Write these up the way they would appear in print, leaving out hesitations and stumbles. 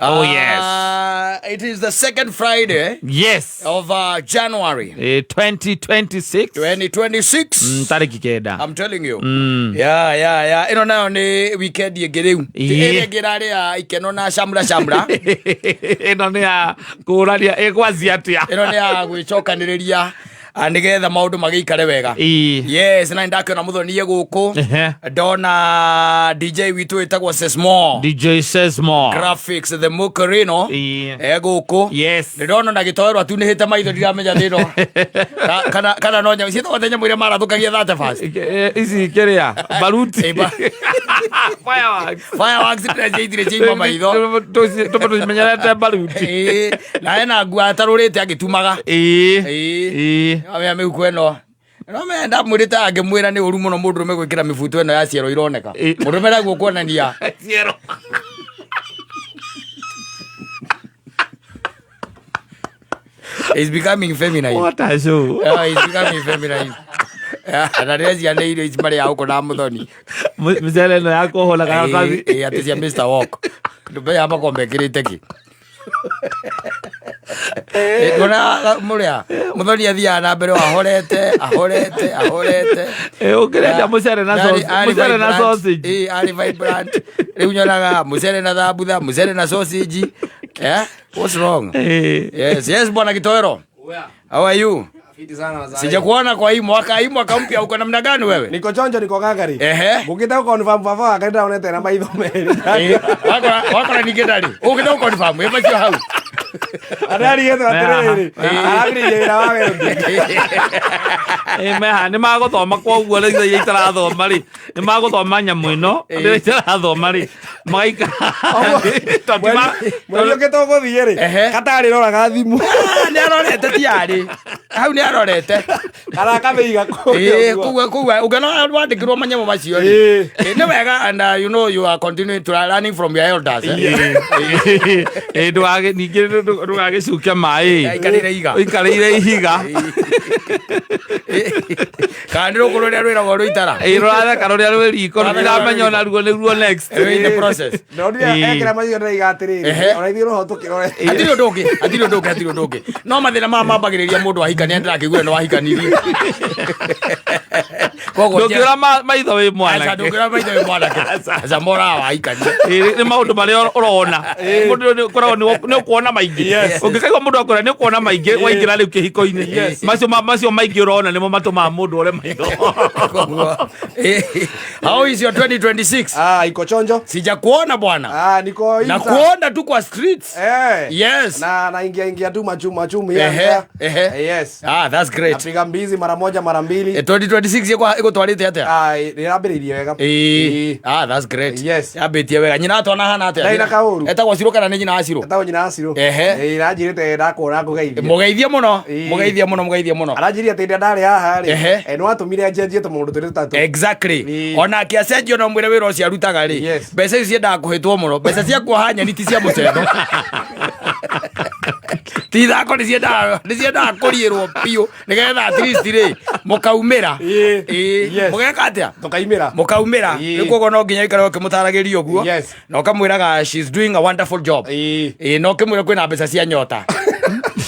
Oh, yes. It is the second Friday Yes. of January 2026. 2026. Tarĩki 9. I'm telling you. Yeah. Ĩno nayo nĩ weekend ĩngĩ rĩu. Ĩrĩa ĩngĩ ĩrarĩ ya ikeno na shamra shamra. Ĩno nĩ ya kũũrania ĩgwaci atĩa. Ĩno nĩ ya gwĩcokanĩrĩria nĩgetha maũndũ magĩikare wega. Yes, na nĩndakĩona mũthoniye gũkũ. Ndona DJ witũ wĩtagwo Sesmo. DJ Sesmo. Graphics the Mukorino. E gũkũ. Yes. Ndĩrona na gĩtoero atunĩhĩte maitho ndiramenya thĩna. Kana no nyamũ ciĩtagwo atĩa nyamũ iria marathũkagia thate fast. Ici kĩrĩa baruti. Fireworks. Fireworks ndĩreciria itirĩ ciaima maitho. Tũme tũcimenyerete baruti. Na hena nguo atarũrĩte agĩtumaga. Amenya mĩhuko ĩno. No me ndamwĩrĩte angĩmwĩra nĩ ũru mũno mũndũrũme gwĩkĩra mĩbuto ĩno ya ciero ironeka. Mũndũrũme naguo kuonania. Ciero. Is becoming feminine. What a show. Yeah, he's becoming feminine. Yeah, na rĩrĩa ciana irio ici marĩ gũkũ na mũthoni. Mĩcere ĩno ya kũhũra karatathi. Ĩ, atĩ cia Mr. Walk. Ndũmenya makorwo mekĩrĩte kĩ. Ndona mũrĩa mũthoni athiaga na mbere o ahorete ahorete ahorete. Ũngĩrenda mũcere na Arĩ- sausage, arĩ mũcere na vibrant. sausage. Arĩ vibrant. Rĩu nyonaga mũcere na thambutha, mũcere na sausage. Eh? What's wrong? Yes, bwana Kitoero. How are you? Fiti sana wazazi. Sijakuona kwa hii mwaka mpya uko namna gani wewe? Niko chonjo, niko gangari. Ngũkĩte gũconfirm baba wake ndĩraonete na maitho merĩ. Wakora ningĩ ndarĩ. Ũkĩte gũconfirm, ĩ macio hau. Ararigĩtwo atĩrĩrĩ, arambĩrĩirie wĩra wa welding. Meha nĩ magũthoma koguo rĩu iria itarathoma rĩ nĩ magũthoma nyamũ ĩno rĩrĩa itarathoma rĩ magaikara Tondũ Mweri ũkĩte ũgũthiĩ rĩ, katarĩ roraga thimũ. Ah, nĩ arorete ti arĩ. Hau nĩ arorete. Kana akamĩiga kũrĩa ũguo. Koguo ũngĩona wandĩkĩrwo manyamũ macio rĩ. Nĩ wega and you know you are continuing to learning from your elders. Eh? Ningĩ ndũgagĩcuke maĩ. Aikarĩire ihiga. Ũikarĩire ihiga. Kana nĩ rũkũ rũrĩa rwĩragwo rũitara. Rũratheka rũrĩa rwĩ riko rũtiramenya ona ruo nĩruo next. Rwĩ in the process. Ndonire ekĩra macio ndĩraiga atĩrĩrĩ, ona ithuĩ roho tũkĩrore. Hatirĩ ũndũ ũngĩ, hatirĩ ũndũ ũngĩ, hatirĩ ũndũ ũngĩ. No mathĩna maya mambagĩrĩria mũndũ ahikania ndĩrakĩigua nĩ wahikanirie. Koguo Ndũngĩũra maitho wĩ Aca, mwanake. ndũngĩũra maitho wĩ mwanake. Aca, moraga wahikania. Nĩ maũndũ marĩa ũrona mũndũ nĩ ũkoragwo nĩ ũkuona maingĩ. Ũngĩkaigua mũndũ akwĩra nĩ ũkuona maingĩ waingĩra rĩu kĩhiko-inĩ macio maingĩ ũrona nĩmo matũmaga mũndũ ore maitho. Koguo, how is your 2026? Ah, iko chonjo. Sijakuona bwana. Ah, niko Na inta. kuona tu kwa streets. Yes. Na naingia ingia tu machumu machumu ya. Yes. Ah, that's great. Napiga mbizi mara moja mara mbili. 2026 ĩgũtwarĩte atĩa? Ah, nĩrambĩrĩirie wega. Ah, that's great. Yes. Yambĩtie wega. Nyina atwana hana atĩa? Ndarĩ na kaũru. Etagwo Cirũ kana nĩ nyina wa Cirũ? Etagwo nyina wa Cirũ. Aranjĩrĩte ndakuona ngũgeithie. Mũgeithie mũno. Mũgeithie mũno, mũgeithie mũno. Aranjĩrire atĩ rĩrĩa ndarĩ haha rĩ, nĩwatũmire njenjie tũmaũndũ twĩrĩ tũtatũ. Exactly. Ona akĩacenjio no mwĩre wĩra ũcio arutaga rĩ. Mbeca icio ciendaga kũhĩtwo mũno. Mbeca cia kuoha nyeni ti cia mũcendo. Ti ithako nĩ ciendaga kũriĩrwo biũ nĩgetha at least rĩ mũkaumĩra. Mũgeka atĩa? Tũkaimĩra. Mũkaumĩra. Rĩu koguo no nginya ũikare ũkĩmũtaragĩria ũguo. Na ũkamwĩraga she's doing a wonderful job. Na ũkĩmwĩra kwĩna mbeca cia nyota.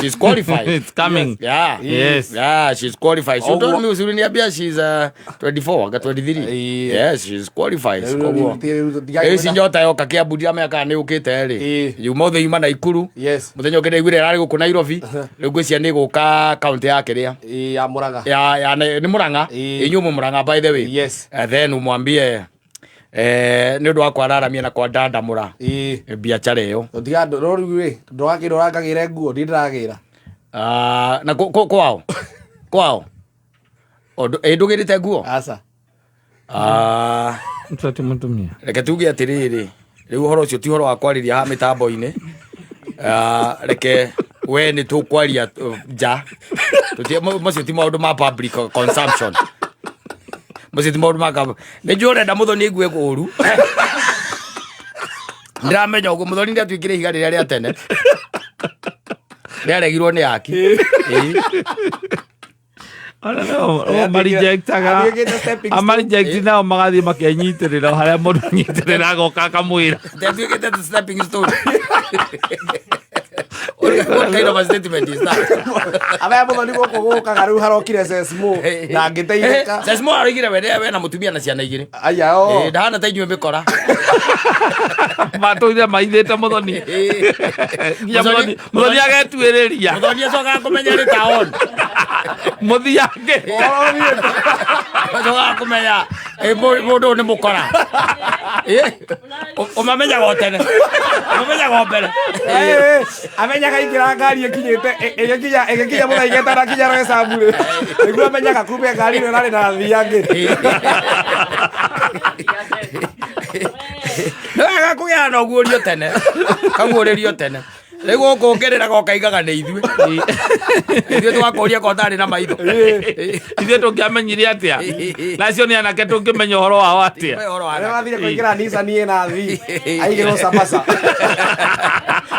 She's qualified. It's coming. Yeah. Yes. Yeah, she's qualified. She Oguo. told me uliniambia she's 24 anga 23. Yes, she's qualified. Rĩu Koguo. Ĩci nyota yoka Kiambu ndiramenya kana nĩ ũkĩte rĩ. Yuma ũthĩ yuma Naikuru. Yes. Mũthenya ũngĩ ndaiguire ĩrarĩ gũkũ Nairobi. Rĩu ngwĩciria nĩ gũka kaunti ya kĩrĩa. Ya Murang'a. Ya nĩ Murang'a. Inyuĩ mwĩ Murang'a by the way. Yes. And then umwambie nĩ ũndũ wa kwararamia na kwandandamũra biacara ĩyo. Tũtiga no rĩu rĩ, ndũrakĩra ũrangagĩre nguo, niĩ ndĩragĩra. Ah, na kwao kwao ndũgĩrĩte nguo? Aca. Ah, Tati mũtumia. Reke tuge atĩrĩrĩ, rĩu ũhoro ũcio ti ũhoro wa kwarĩria haha mĩtambo-inĩ. Ah, reke we nĩ tũkwaria nja. Macio ti maũndũ ma public consumption, macio ti maũndũ ma nĩ njũĩ ũrenda mũthoni aigue ũru, ndĩramenya ũguo. Mũthoni nĩ atuĩkire ihiga rĩrĩa rĩa tene rĩaregirwo nĩ aki. Ĩĩ. Marijectaga. Atuĩkĩte stepping stone. Amarijecti nao magathiĩ makenyitĩrĩra o harĩa mũndũ anyitĩrĩra agoka akamwĩra. Atuĩkĩte stepping stone. What kind of a statement is that? Abaya Muthoni gũkũ gũkaga rĩu harokire Sesmo ndangĩteithĩka. Sesmo aroigire we na mũtumia na ciana igĩrĩ. Aya o. Ndahana ta inyuĩ mĩkora. Matũire maithĩte Muthoni nginya Muthoni agetuĩrĩria. Muthoni acokaga kũmenya rĩ taon. Mũthiange. Acokaga kũmenya mũndũ ũyũ nĩ mũkora. Ũmamenyaga o tene. Ũmamenyaga o mbere. Amenyaga ingĩra ngari ĩkinyĩte ĩgĩkinya ĩgĩkinya mũthaiga ĩtanakinya Roysambu rĩ, nĩguo amenyaga kumbe ngari ĩno ĩrarĩ na athiangĩ. Nĩ wega kũgĩa na ũguũrio tene. Kaguũrĩrio tene. Rĩu gũkũ ũkĩrĩraga ũkaigaga nĩ ithuĩ. Ithuĩ twakũria ko ũtarĩ na maitho. Ithuĩ tũngĩamenyire atĩa? Nacio nĩ anake tũngĩmenya ũhoro wao atĩa? Ũhoro wa Arĩa mathire kũingĩra Nissan ĩna athii aigĩrwo cabaca.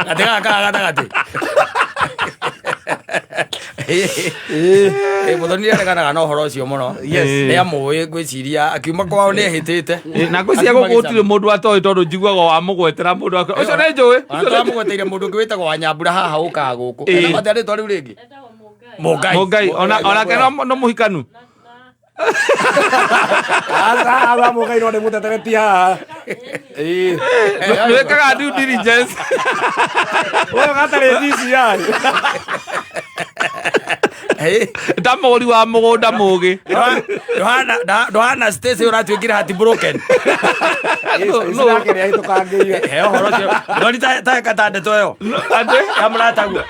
Gatĩ gaka ka gatagatĩ. Muthoni nĩareganaga na ũhoro ũcio mũno. Nĩ amũĩ ngwĩciria akiuma kwao nĩ ehĩtĩte. Na ngwĩciria gũkũ gũtirĩ mũndũ atoĩ tondũ njiguaga wamũgwetera mũndũ ũcio nĩ njũĩ. Ona tũramũgweteire mũndũ ũngĩ wĩtagwo Wanyambura haha ũkaga gũkũ. Etagwo atĩa rĩtwa rĩu rĩngĩ? Mũngai. Mũngai onake no mũhikanu. Aca haha Mũngai no ndĩmũtetere ti haha. Nĩwĩkaga due diligence. Ũyũ gatarĩ DCI. Ta mũgũri wa mũgũnda mũgĩ. Ndũhana Stacy ũratuĩkire heartbroken. Stacy nake nĩahĩtũkangĩire. He ũhoro ũcio. Ndoni ta eka ta ndeto ĩyo. Atĩ? Ya mũrataguo.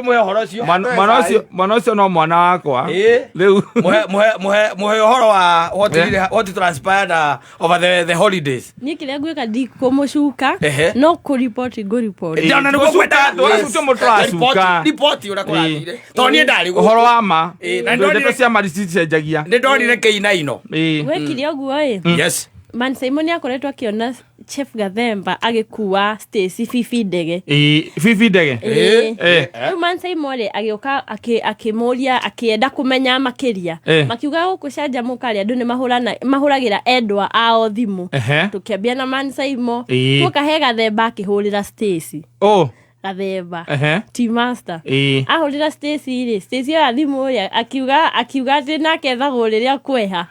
Mũhe ũhoro ũcio. Mwana ũcio no mwana wakwa. Rĩu. Mũhe ũhoro wa what transpired over the holidays. Niĩ kĩrĩa ngwĩka ndikũmũcuka no kũripoti ngũripoti. Ndona nĩguo ngwendaga. Tũgacukia mũndũ tũracuka. Ripoti ũrĩa kũrathire. Tondũ niĩ ndarĩ gũkũ. Ũhoro wa ma. Ndeto cia mari citicenjagia. Nĩ ndonire kĩinaino. Wekire ũguo ĩ. Yes. Man Simon nĩakoretwo akĩona Chef Gathemba agĩkua Stacy Fifi Ndege. Fifi Ndege. Rĩu Man Simon rĩ agĩũka akĩmũria akĩenda kũmenya makĩria. Makiuga gũkũ canjamũka rĩ andũ nĩ mahũragĩra endwa ao thimũ. Tũkĩambia na Man Simon. Tuoka he Gathemba akĩhũrĩra Stacy. Gathemba. Team Master. Ahũrĩra Stacy rĩ, Stacy oya thimũ rĩ akiuga atĩ nake ethagwo rĩrĩa kweha.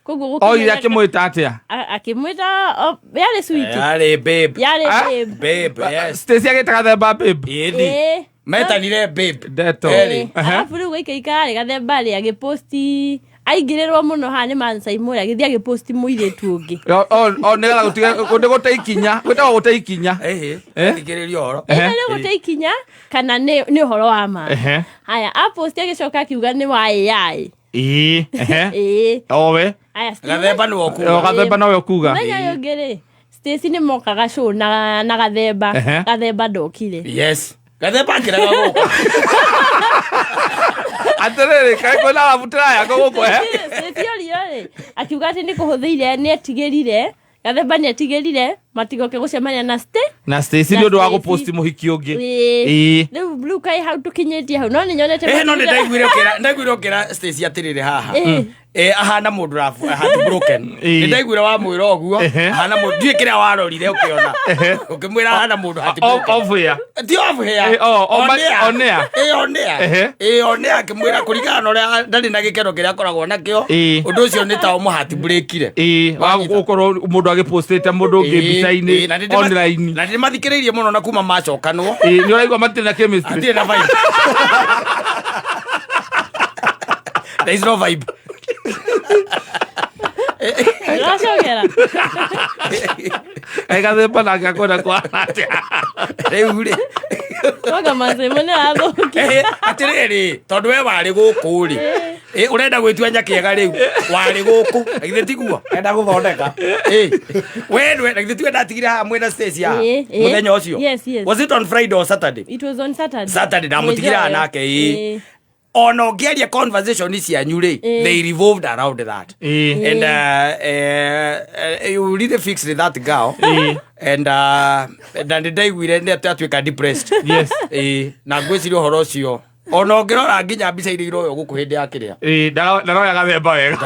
Koguo oire akĩmwĩta atĩa? Akĩmwĩta yarĩ sweet. Yarĩ babe. Yarĩ babe. Babe, yes. Stacy agĩta Gathemba babe. Ĩni. Metanire babe. Ndeto. Arabu rĩu gũikaika rĩ Gathemba rĩ agĩposti aingĩrĩrwo mũno haha nĩ Man Simon agĩthiĩ agĩposti mũirĩtu ũngĩ. Nĩgetha gũtige gũte ikinya. Gwĩtagwo gũte ikinya. Thikĩrĩria ũhoro. Ĩno nĩ gũte ikinya kana nĩ ũhoro wa ma. Haya aposti agĩcoka akiuga nĩ wa AI. Owe. Gathemba nĩwe ũkuga. Gathemba nowe ũkuga. Mũthenya ũyũ ũngĩ rĩ Stacy nĩ mokaga show na Gathemba. Gathemba ndokire. Yes. Gathemba akĩrega gũka. Atĩrĩrĩ, kaĩ kwĩna arabu tĩrayaka gũkũ, eh? Stacy orio rĩ, akiuga atĩ nĩ kũhũthĩire, nĩ etigĩrire, Gathemba nĩ etigĩrire, matigoke gũcemania na Stacy. Na Stacy nĩ ũndũ wa gũposti mũhiki ũngĩ. Rĩu blue kaĩ hau tũkinyĩtie hau, no nĩ nyonete No nĩ ndaiguire ũkĩra Stacy atĩrĩrĩ haha. Ahana mũndũ heartbroken. Nĩ ndaiguire wamwĩra ũguo, ahana mũndũ, ndiũĩ kĩrĩa warorire ũkĩona. Ũkĩmwĩra ahana mũndũ heartbroken. Off air. Ti off air. On air. On air. On air akĩmwĩra kũringana na ũrĩa ndarĩ na gĩkeno kĩrĩa akoragwo nakĩo. Ũndũ ũcio nĩ ta ũmũ heartbreakire. Gũkorwo mũndũ agĩpostĩte mũndũ ũngĩ mbica-inĩ online. Na nĩmathikĩrĩirie mũno na kuma macokanwo. Nĩ ũraigua matirĩ na chemistry. Hatirĩ na vibe. There is no vibe. Ndĩracokera. Gathemba nake akwenda kwana atĩa? Rĩu rĩ. Twanga Man Simon nĩ arathũkia. Atĩrĩrĩ, tondũ we warĩ gũkũ rĩ. Ũrenda gwĩtua nyakĩega rĩu. Warĩ gũkũ. Na githĩ tiguo? Enda gũthondeka. We nĩwe, na githĩ tiwe ndatigire haha mwĩna Stacy haha? Mũthenya ũcio? Yes, yes. Was it on Friday or Saturday? It was on Saturday. Saturday, ndamũtigire haha nake, ĩĩ. Ona ũngĩaria conversation cianyu rĩ, they revolved around that. And you really fixed that girl. And na nĩ ndaiguire nĩ atĩ atuĩka depressed. Ĩĩ, na ngwĩciria ũhoro ũcio ona ũngĩrora nginya mbica iria iroywo gũkũ hĩndĩ ya kĩrĩa. Ĩĩ, ndaroya gathemba wega.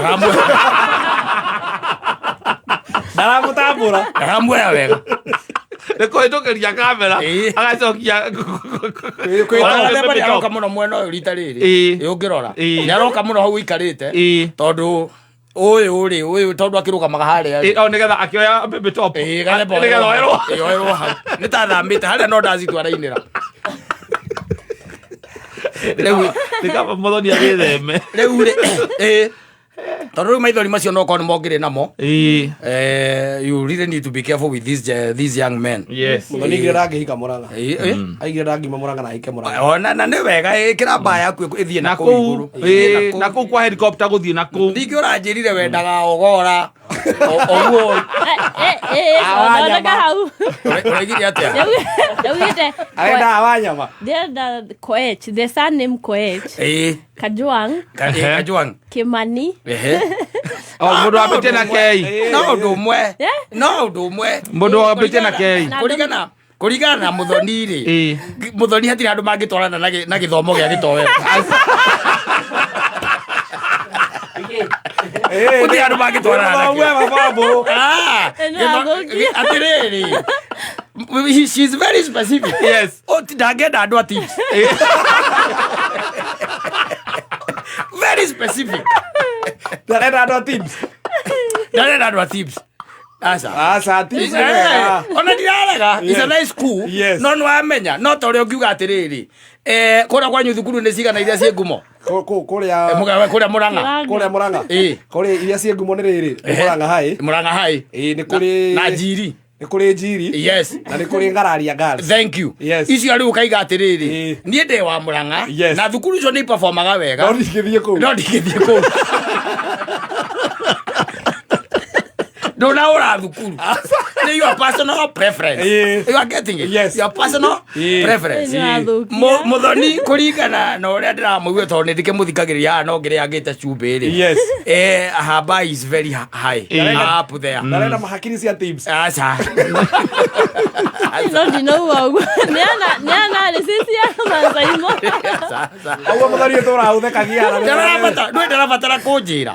Ndaramũtambũra. Ndaramuoya wega. Nĩ kũhĩtũkĩria kamera. Agacokia. Gathemba nĩ aroka mũno mwena ũyũ rita rĩrĩ. Ĩĩ, ũngĩrora nĩ aroka mũno hau ũikarĩte. Tondũ ũyũ rĩ, ũyũ tondũ akĩrũgamaga harĩa rĩ. O nĩgetha akĩoya baby top. Ĩĩ, gathemba. Nĩgetha oerwo. Ĩĩ, oerwo hau nĩ ta thamĩte harĩa no ndacitwarainĩra rĩu. Nĩ kaba mũthoni agĩtheme. Rĩu rĩ, ĩĩ, tondũ rĩu maithori macio no korwo nĩ mongĩrĩ namo. You really need to be careful with these young men. Mũthoni aigire ndangĩhika Mũrang'a. Ĩĩ. Aigire ndangiuma Mũrang'a na ahike Mũrang'a. Ona na nĩ wega, ĩkĩra mbaa yaku ĩthiĩ na na kũu kũu igũrũ. Ĩthiĩ na kũu. Na kũu kwa helicopter gũthiĩ na kũu. Ningĩ ũranjĩrire wendaga ogora oguo. Thondeka hau. Ũraigire atĩa? Ndaugĩte Arenda wanyama. ndĩrenda Koech, the surname Koech. Kajwang. Kajwang. Kimani. O mũndũ wambĩtie na kei. No ũndũ ũmwe. No ũndũ ũmwe. Mũndũ wambĩtie na kei. Kũringana na mũthoni rĩ, mũthoni hatirĩ handũ mangĩtwarana na gĩthomo gĩa gĩtoero. Gũtirĩ handũ mangĩtwarana nakĩo. Ah, Ĩno athũkia. Atĩrĩrĩ, she's very specific. Oh, ndangĩenda andũ a tips. Very specific. Ndarenda andũ a tips. Ndarenda andũ a tips. Aca. Aca, tips nĩ wega. Ona ndirarega. It's a nice school. No nĩwamenya no ta ũrĩa ũngiuga atĩrĩrĩ, kũrĩa kwanyu thukuru nĩ cigana iria ciĩ ngumo? Kũrĩa Kũrĩa Mũrang'a. Kũrĩa Mũrang'a. Kũrĩ iria ciĩ ngumo nĩ rĩrĩ, nĩ Mũrang'a High. Mũrang'a High. Ĩĩ, nĩ kũrĩ na Njiri. Nĩ kũrĩ Njiri. Na nĩ kũrĩ Ngararia Girls. Thank you. Icio rĩu ũkaiga atĩrĩrĩ, niĩ ndĩ wa Mũrang'a na thukuru icio nĩ iperformaga wega. No ndingĩthiĩ kũu. No ndingĩthiĩ kũu. Ndũnaũra thukuru nĩ your personal preference. You are getting it? Your personal preference. Nĩ wathũkia. Mũthoni kũringana na ũrĩa ndĩramũigua tondũ nĩ ndĩkĩmũthikagĩrĩria haha no ngĩrĩangĩte cumbĩ rĩ. Her bar is very high up there. Ndarenda mahakiri cia tips. Aca. No ndinauga ũguo. Nĩ analysis ya Mansaimo. Ũguo mũthoni ũtũraga ũthekagia na Ndarabatara, ndũĩ ndarabatara kũnjĩra.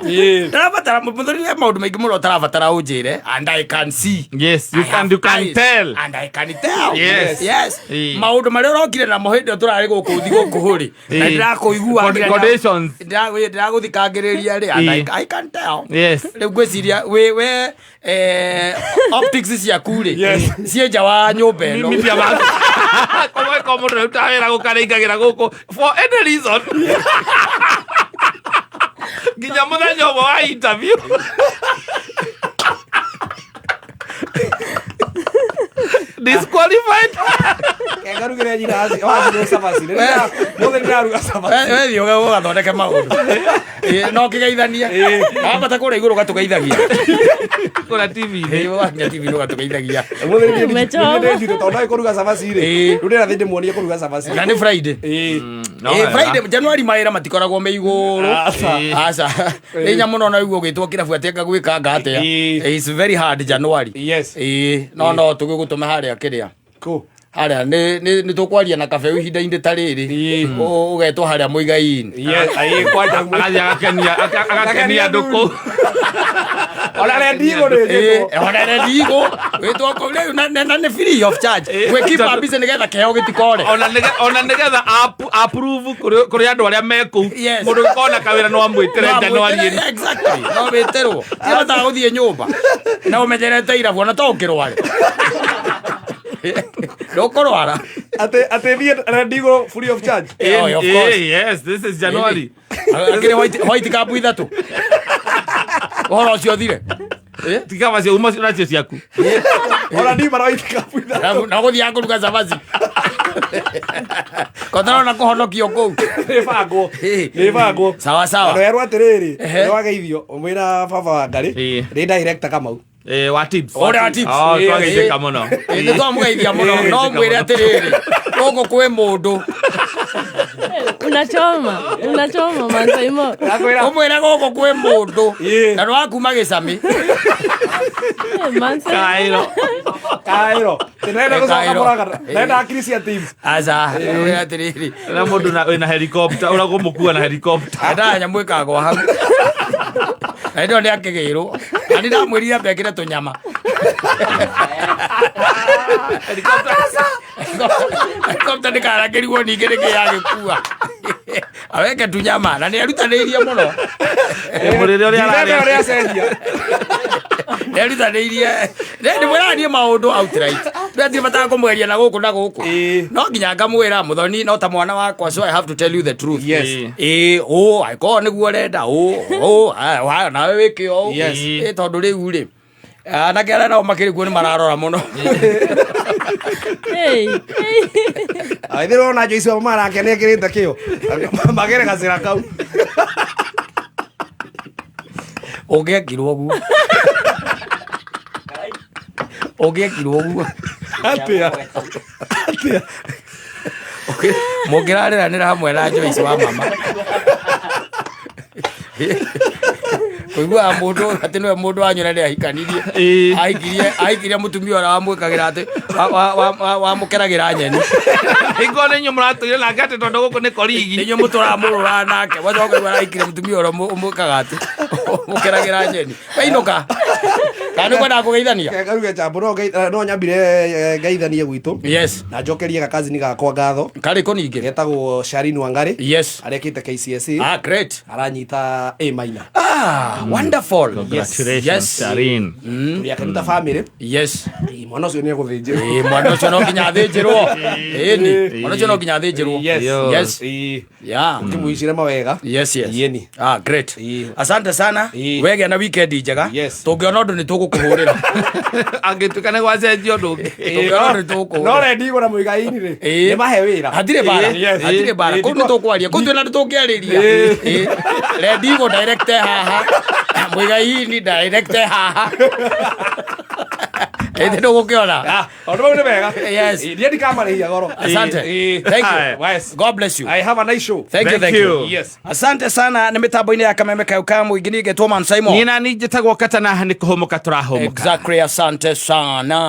Ndarabatara mũthoni he maũndũ maingĩ mũno ũtarabatara ũnjĩre and I can see. Yes, you I can, have you can eyes tell. and I can tell. Yes. Yes. Maũndũ marĩa ũrokire namo hĩndĩ ĩyo tũrarĩ gũkũ thigũkũ rĩ. Na ndĩrakũigua Conditions. Ndĩragũthikangĩrĩria rĩ and I can tell. Rĩu ngwĩciria wĩ we optics ciaku rĩ ciĩ nja wa nyũmba ĩno. Media man. Koguo ĩkorwo mũndũ arutaga wĩra gũkũ arĩingagĩra gũkũ for any reason. Nginya mũthenya ũmwe wa interview. Disqualified. Ngarugĩre nyina wacirwo cabaci. Mũthĩ ndĩraruga cabaci. We thiĩ ũgathondeke maũndũ. Ĩĩ, no ũkĩgeithania wambata kũrĩa igũrũ ũgatũgeithagia. Kũrĩa TV-inĩ. Ĩĩ, wakinya TV-inĩ ũgatũgeithagia. Mũthĩ Umechoma. nĩ tondũ ndagĩ kũruga cabaci rĩ. Rĩu ndĩrathiĩ ndĩmuonie kũruga cabaci. Na nĩ Friday. No Ĩĩ, wega. Friday January mawĩra matikoragwo me igũrũ. Aca. Aca. Nĩ hinya mũno na ũguo ũgĩtwo kĩrabu atĩ anga gwĩkanga atĩa. It's very hard January. Ĩĩ, no tũgĩgũtũme harĩa kĩrĩa. Kũ? Harĩa nĩ tũkwaria na kabeu ihinda-inĩ ta rĩrĩ. Ũgetwo harĩa Mũigai-inĩ. Yes, aĩ kwanja. Agathiĩ agakenia andũ kũu. Ona rendigo nĩ njĩtwo. Ona rendigo wĩtwo kũu rĩu na nĩ free of charge. Gwĩkipa busy nĩgetha kĩheo gĩtikore. Ona nĩgetha approve kũrĩ andũ arĩa me kũu. Mũndũ ũngĩkorwo na kawĩra no amwĩtĩre January ĩno. Exactly. No wĩtĩrwo. Tihotaga gũthiĩ nyũmba na ũmenyerete irabu ona to ũkĩrware. Ndũkũrwara. Atĩ thiĩ rendigo free of charge. Oh, of course. Yes, this is January. Akĩrĩ white cup ithatũ. Ũhoro ũcio ũthire. Tiga macio uma nacio ciaku. Ona ndima na white cup ithatũ. Na gũthiaga kũruga cabaci. Kotarona kũhonokio kũu. Nĩ bangwo. Nĩ bangwo. Sawa sawa. Na werwo atĩrĩrĩ, nĩ wageithio mwĩna baba wa Ngarĩ. Nĩ director Kamau. Wa tips. Ũrĩa wa tips. Oh, twageithĩka mũno. Nĩ twamũgeithia mũno. No mwĩre atĩrĩrĩ, gũkũ kwĩ mũndũ. Unachoma, unachoma Mansaimo. Akwĩra Ũmwĩre gũkũ kwĩ mũndũ Ĩĩ. na nĩwakuma gĩcamĩ. Mansaimo. Kairo. Kairo. Ndĩrenda gũcoka Kairo. Mũrang'a. Ndĩrenda Christian team. Aca, ũrĩa atĩrĩrĩ. Na mũndũ wĩna helicopter, ũragũmũkua na helicopter. Endaga nyamũ ĩkagwa hau. Na hĩndĩ ĩyo nĩ akĩgĩrwo. Na nĩ ndamwĩrire ambe ekĩre tũnyama. Helicopter ndĩkarakĩrigwo ningĩ nĩkĩ yagĩkua. Aweke tunyama na nĩ erutanĩirie mũno. Mũrĩre ũrĩa Ndĩrenda ararĩa. ũrĩa acenjia. Nĩ erutanĩirie. Nĩ ndĩmwĩraga niĩ maũndũ outright. Nĩ bataga kũmweria na gũkũ na gũkũ. Ĩĩ. No nginya ngamwĩra Muthoni no ta mwana wakwa, so I have to tell you the truth. Yes. Ĩĩ, ũ angĩkorwo nĩguo ũrenda, ũ ũ nawe wĩke ũũ. Yes. Ĩĩ, tondũ rĩu rĩ, anake arĩa nao makĩrĩ kuo nĩ mararora mũno. Hey. Ithe rona Joyce wa mama nake nĩ ekĩrĩte kĩo. Magere gacĩra kau. Ũngĩekirwo ũguo, ũngĩekirwo ũguo. Atĩa? Atĩa? Mũngĩrarĩranĩra hamwe na Joyce wa mama, kũiguaga mũndũ atĩ nĩwe mũndũ wanyu na nĩ ahikanirie. Ĩĩ. Ahikirie mũtumia ũrĩa wamwĩkagĩra atĩ wamũkeragĩra nyeni. Hingo nĩ inyuĩ mũratũire nake atĩ tondũ gũkũ nĩ korigi. Inyuĩ mũtũraga mũrũraga nake, wacoka rĩu arahikirie mũtumia ũrĩa ũmwĩkaga atĩ ũmũkeragĩra nyeni. Wainũka kana nĩ kwendaga kũgeithania? Karuge jambo no nyambire ngeithanie gwitũ. Yes. Na njokerie gakazini gakwa ngatho. Karĩ kũ ningĩ? Getagwo Sharin Wangari. Yes. Arekĩte KCSE. Ah, great. Aranyita A minor. Ah, wonderful. Congratulations, Yes. Sharin. Tũrĩ akenu ta family. Yes. Ĩ, mwana ũcio nĩ egũthĩnjĩrwo. Ĩĩ, mwana ũcio no nginya athĩnjĩrwo. Ĩni, mwana ũcio no nginya athĩnjĩrwo. Yes. Yes. Ĩ, Yeah. tũmũicire mawega. Yes. Yeni. Ah, great. Ĩĩ. Asante sana. Ĩĩ. Wegĩa na weekend njega. Yes. Tũngĩona ũndũ nĩ tũgũkũhũrĩra. Angĩtuĩka nĩ gwacenjia ũndũ ũngĩ. Tũngĩona ũndũ nĩ tũgũkũhũrĩra. No rendi igũra mũigai-inĩ rĩ. Ĩĩ. Nĩ mahe wĩra. Hatirĩ bara. Yes. Hatirĩ bara. Ĩĩ, Kũu nĩ tũkwaria. Kũu twĩna tũngĩarĩria. Ĩĩ. Rendi igũ direct haha. Mũigai-inĩ direct haha. Ĩĩ, ndũgũkĩona. Ah, maũndũ mau nĩ mega. Yes. Ĩĩ, niĩ ndikamarĩhia goro. Asante. Ĩĩ. Thank you. Yes. God bless you. I have a nice show. Thank you, Thank thank you. you. Yes. Asante sana nĩ mĩtambo-inĩ ya kameme kayo ka mũingĩ ningĩ Simon. Niĩ na niĩ njĩtagwo Katana, nĩ kũhũmũka tũrahũmũka. Exactly, asante sana.